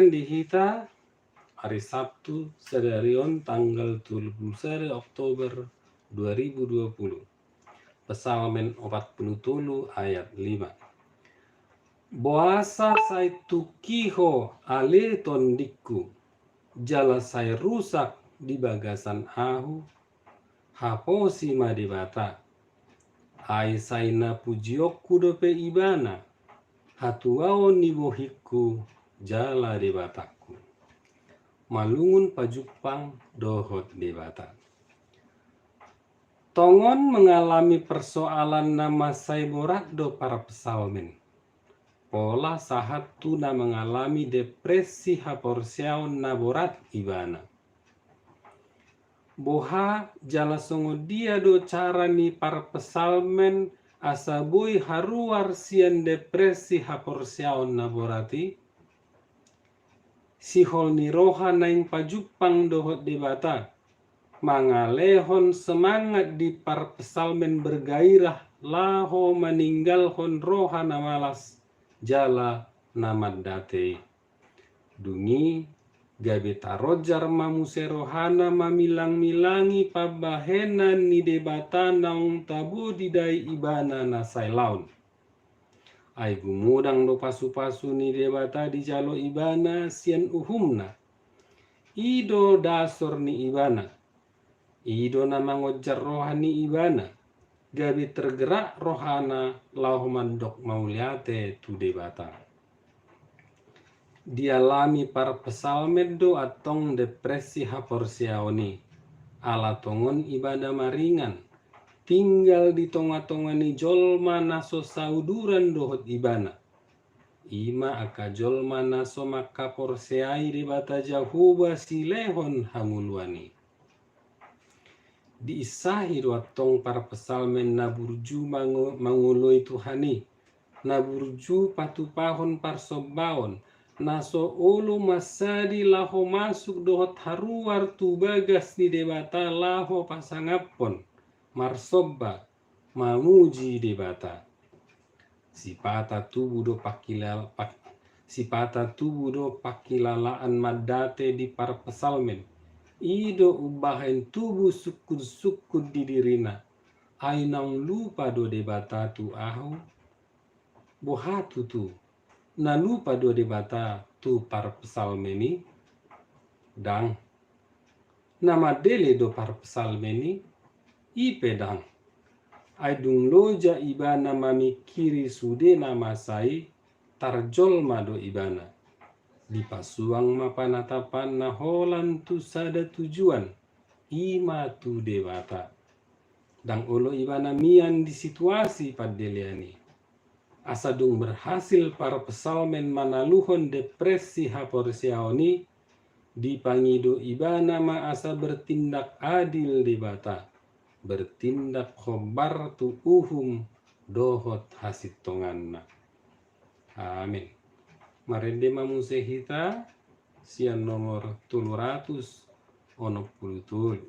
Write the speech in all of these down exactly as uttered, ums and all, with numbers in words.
Di hita, ari Sabtu sadari on tanggal tolu pulu sada Oktober dua ribu dua pulu. Psalmen opat pulu tolu ayat lima. Boasa sai tungki ho ale tondingku, jala sai rusak di bagasan ahu? Haposi ma Debata, ai sai na pujionku dope Ibana, hatuaon ni bohingku jala Debatangku. Malungun pajumpang dohot Debata. Tongon mengalami persoalan na mansai borat do parpsalmen. Pola sahat tu na mengalami depresi haporseaon na borat ibana. Boha jala songon dia do cara ni parpsalmen asa boi haruar sian depresi haporseaon na borat i? Sihol ni roha naeng pajumpang dohot Debata, mangalehon semangat di parpsalmen bergairah laho maninggalhon roha na malas jala na mandate i. Dung i gabe tarojar ma muse rohana mamilangmilangi pambahenan ni Debata naung tabo didai ibana na sai laon. Ai gumodang do pasupasu ni Debata dijalo ibana sian uhumna. I do dasor ni ibana. I do na mangonjar roha ni ibana, gabe tergerak rohana laho mandok mauliate tu Debata. Dialami parpsalmen do antong depresi haporseaon i, ala tongon ibana maringan, tinggal di tongatonga ni jolma na so sauduran dohot ibana. I ma angka jolma na so mangkaporseai Debata Jahowa silehon hangoluan i. Diinsahi do antong parpsalmen na burju mango-, mangoloi Tuhan i, na burju patupahon parsombaon, na so olo mansadi laho masuk dohot haruar tu bagas ni Debata laho pasangaphon, marsomba, mamuji Debata. Sipata tubu do pangkilal-, pang-, sipata tubu do pangkilalaan mandate di parpsalmen. I do umbahen tubu sungkunsungkun di dirina. Ai naung lupa do Debata tu ahu? Boha tutu, na lupa do Debata tu parpsalmen i? Ndang. Na mandele do parpsalmen i? I pe ndang. Ai dung loja ibana mamingkiri sude na masa i, tarjolma do ibana. Dipasuang ma panatapanna holan tu sada tujuan, i ma tu Debata. Ndang olo ibana mian di situasi pandelean i. Asa dung berhasil parpsalmen manaluhon depresi haporseaon i, dipangido ibana ma asa bertindak adil Debata, bertindak hombar tu uhum dohot hasintonganna. Amin. Marende ma muse hita sian nomor tolu ratus onom pulu tolu.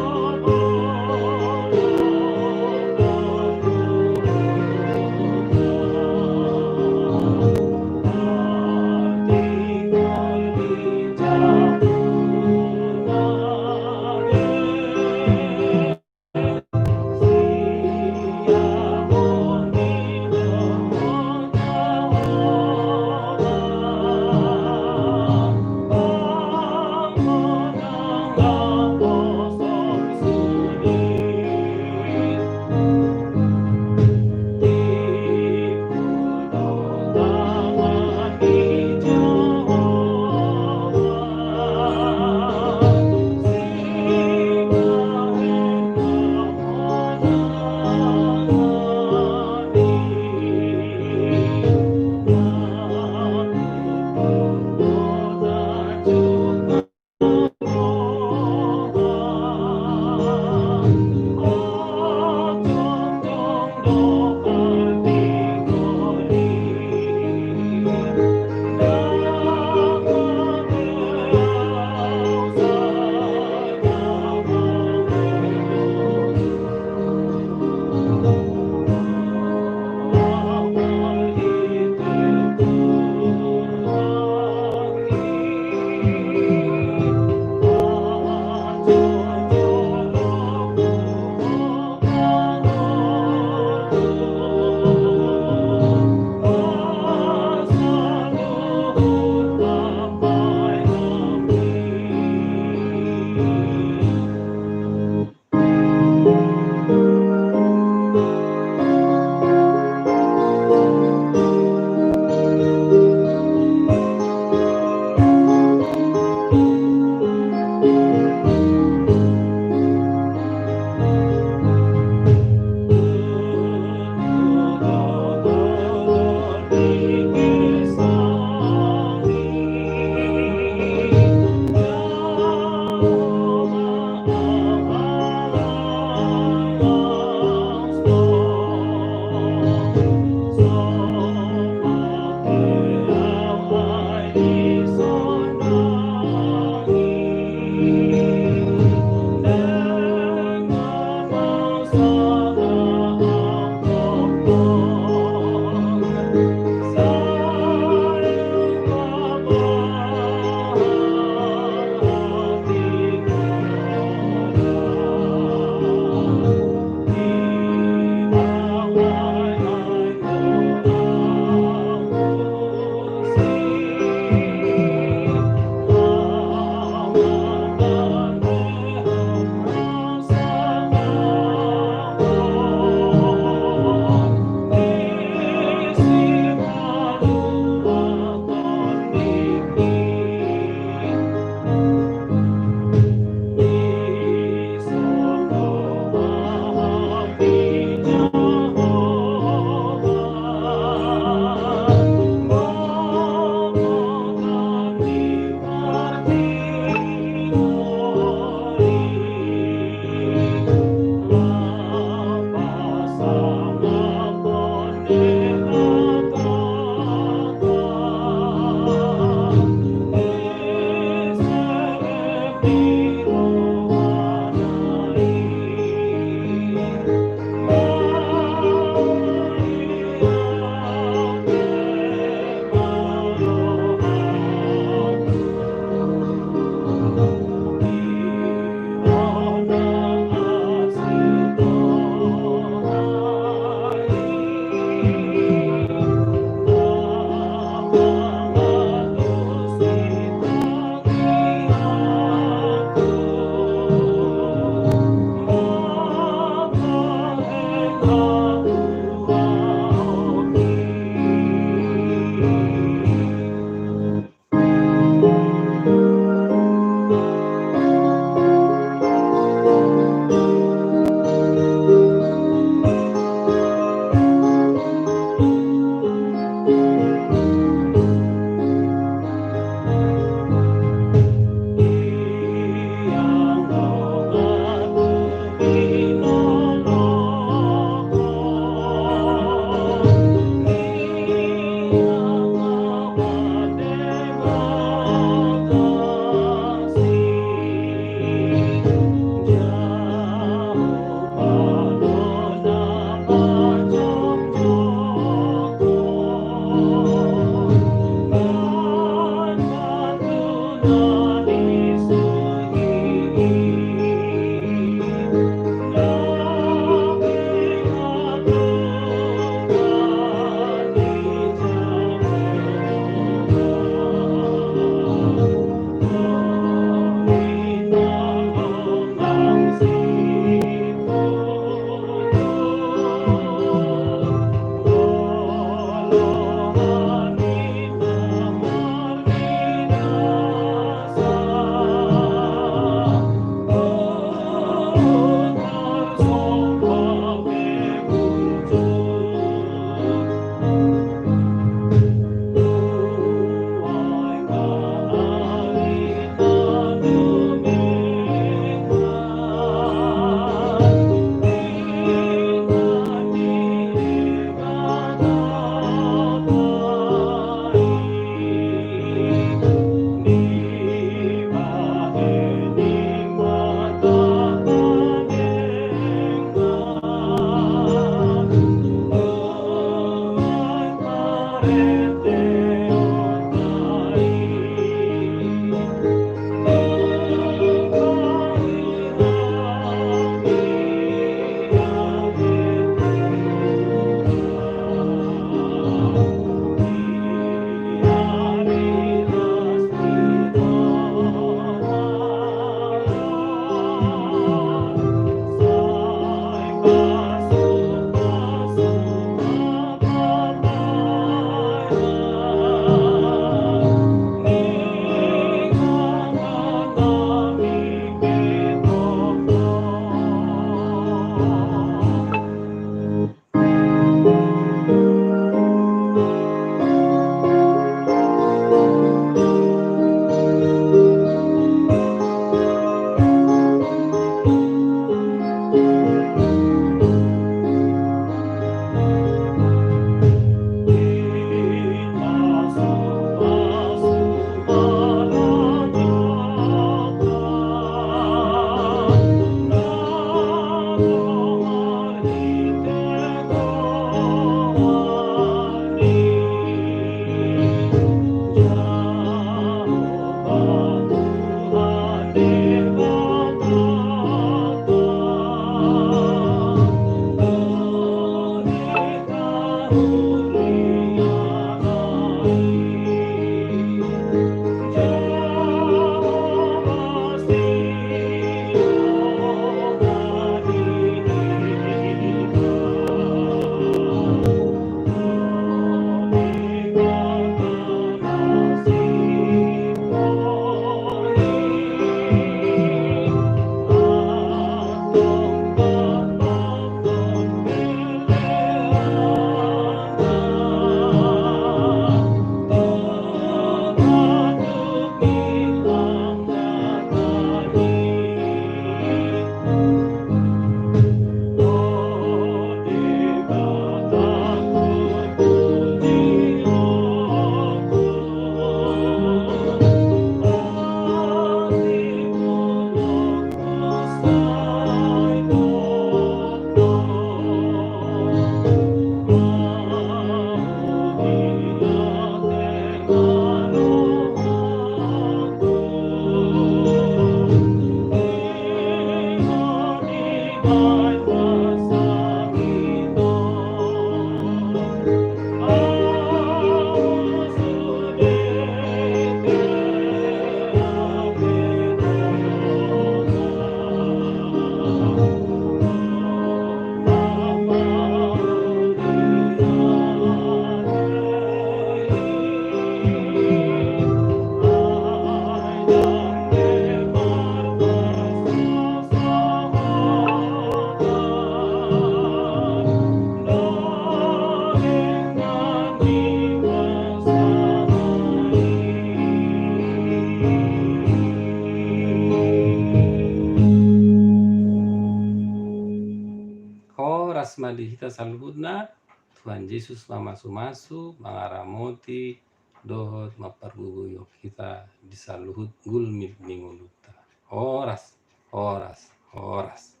Horas ma di hita saluhutna. Tuhan Jesus mamasumasu, mangaramoti dohot mampargogoi hita di saluhut gulmit ni ngolunta. Horas, horas, horas.